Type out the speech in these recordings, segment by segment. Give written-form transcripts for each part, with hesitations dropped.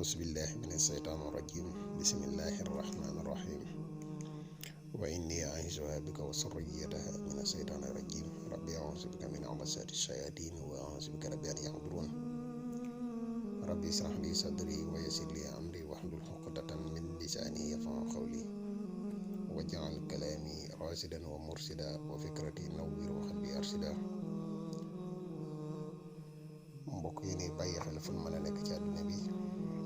أعوذ بالله من الشيطان الرجيم بسم الله الرحمن الرحيم وإني أعيذها بك وذريتها من الشيطان الرجيم ربي أعوذ بك من همزات الشياطين وأعوذ بك رب أن يحضرون ربي اشرح لي صدري ويسر لي أمري واحلل عقدة من لساني يفقهوا قولي واجعل كلامي راشدا ومرشدا وفكرتي نوّر وقلبي أرشدا. mbokk yi ni bàyyi xel fu mën a nekk ci àdduna bi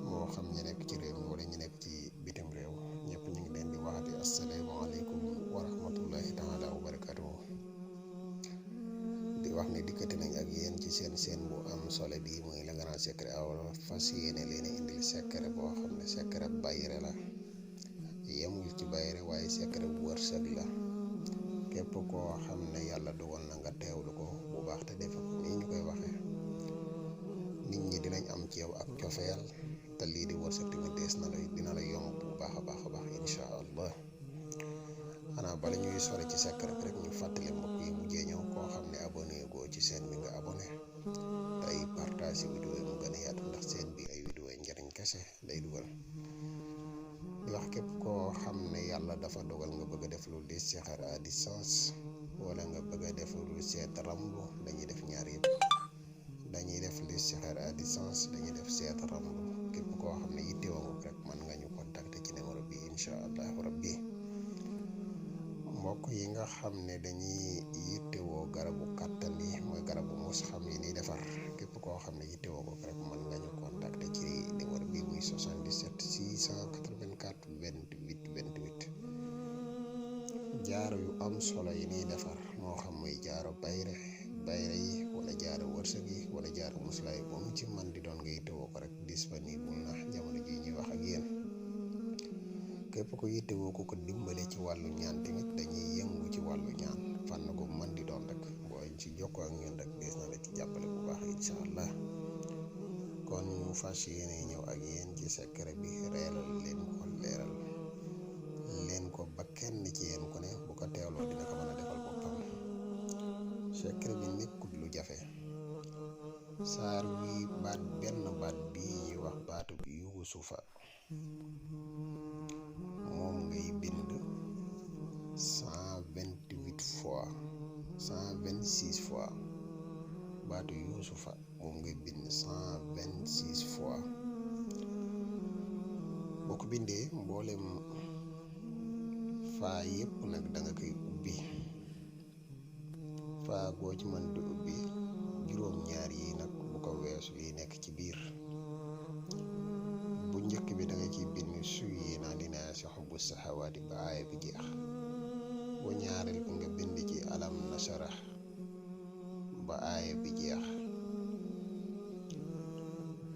moo xam ñu nekk ci réew mi wala ñu nekk ci bitim réew ñëpp ñu ngi leen di waxati asalaamaaleykum wa rahmatullahi taala wa barakatuhu. di wax ni dikkati nañ ak yéen ci seen bu am solo bi muy Le Grand Secret Awa fas yéene leen indil secret boo xam ne secret bayre la, yemul ci bayre waaye secret bu wërsëg la. képp koo xam ne yàlla dogal na nga teewlu ko bu baax te defe ko nii ñu koy waxee, nit ñi dinañ am ci yow ak cofeel te lii di wërsëg tamit dina la yomb bu baax a baax insha allah. xanaa bala ñuy sore ci secret bi rek ñu fàttali mbokk yi mujjee ñëw koo xam ne abonné goo ci seen bi nga abonné tey partage vidéo yi mu gën a yaatu ndax seen bi ay vidéo yi njariñ kese lay dugal. di wax képp koo xam ne yàlla dafa dogal nga bëgg a def lu listixaar à distance wala nga bëgg a def lu seet ramlu, dañuy def ñaar yëpp. dañuy def listixaar à distance, dañuy def seet ramlu. képp koo xam ne yittewoo nga rek mën nga ñu contacter ci numéro bi incha allahu rabbi. mbokk yi nga xam ne dañuy yittewoo garabu kàttan yi mooy garabu mus xam yi ni defar, képp koo xam ne yittewoo ko rek mën nga ñu contacter ci numéro bi muy 77 684 28 28. jaaro yu am solo yi ni defar moo xam muy jaaro bayre yi wala jaaro wërsëg yi wala jaaro muslaay moom ci man di doon nga yittewoo ko rek disponible na jamono ji ñuy wax ak yéen. képp ko yittewoo ko dimbale ci wàllu ñaan tamit dañuy yëngu ci wàllu ñaan fànn ko mën di doon rek booy ci jokkoo ak ñun rek dees na la ci jàppale bu baax incha allah. kon ñu fas yéene ñëw ak yéen ci secret bi reelal leen ko leeral leen ko ba kenn ci yéen ku ne bu ko teewloo dina ko mën a defal boppam. secret bi nekkul lu jafe. saar wi benn baat bi ñuy wax baatu bi yuusufa moom ngay bind 128 fois 126 fois. baatu yuusufa moom ngay bind 126 fois. boo ko bindee mboolem faa yépp nag da nga koy ubbi. faa goo ci mën di ubbi juróom-ñaar yi nag bu ko weesu yi nekk ci biir. bu njëkk bi da nga ciy bind suyyina linnaasi hubbu sahawaati ba aaya bi jeex. bu ñaareel bi nga bind ci alam nasharah ba aaya bi jeex.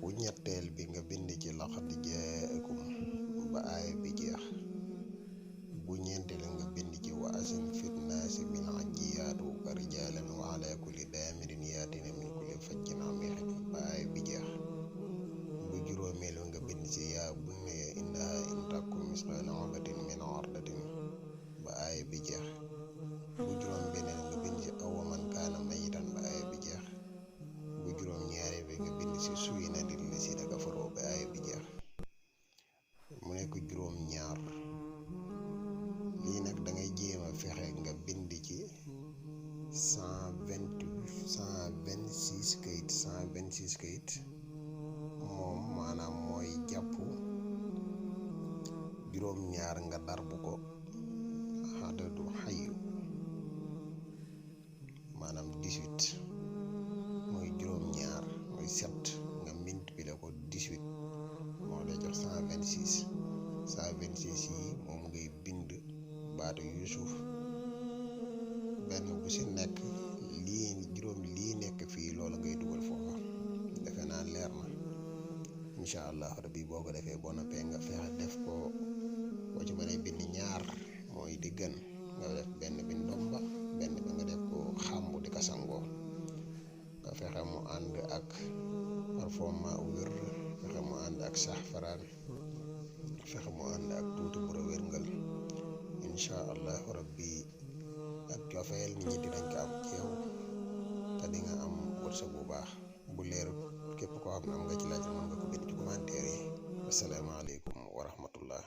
bu ñetteel bi nga bind ci laqad jaakum ba aaya bi jeex. bu ñeenteel nga bind ci wa asin fit naasi bil hajji yaatuuka rijaalan wa ala kulli daamirin yaatina min kulli fajjin amiiqin ba aaya bi jeex. bu juróomeel nga bind ci yaa bunayya innahaa in taku misqaala habatin min xardalin ba aaya bi jeex. bu juróom beneel nga bind ci aw man kaana mayitan ba aaya bi jeex. bu juróom ñaareel bi nga bind ci suyyina lillaziina kafaroo ba aaya bi jeex. mu nekk juróom ñaar. lii nag da ngay jéem a fexe nga bind ci 126 kayit 126 kayit. moom maanaam mooy jàpp juróom ñaar nga darbu ko xadadu xayu maanaam 18 mooy juróom ñaar mooy 7 nga multiplier ko 18 moo lay jox 126 yi moom ngay bind baatu Yuusuf benn bu si nekk juróom lii nekk fii loolu ngay dugal foofa. defe naa leer na incha allah rabbi. boo ko defee boo noppee nga fexe def ko boo ci mënee bind ñaar mooy di gën nga def benn bi ndomba benn bi nga def ko xàmbu di ko sangoo. nga fexe mu ànd ak parfum wér, fexe mu ànd ak saxfaraan, fexe mu ànd ak tuuti bu wérngal incha allah rabbi. ak cofeel nit ñi dinañ ko am ci yow te di nga am wërsëg bu baax. bu leer képp koo xam ne am nga ci laaj mën nga ko bind ci commentaire yi. asalaamaaleykum wa rahmatullah.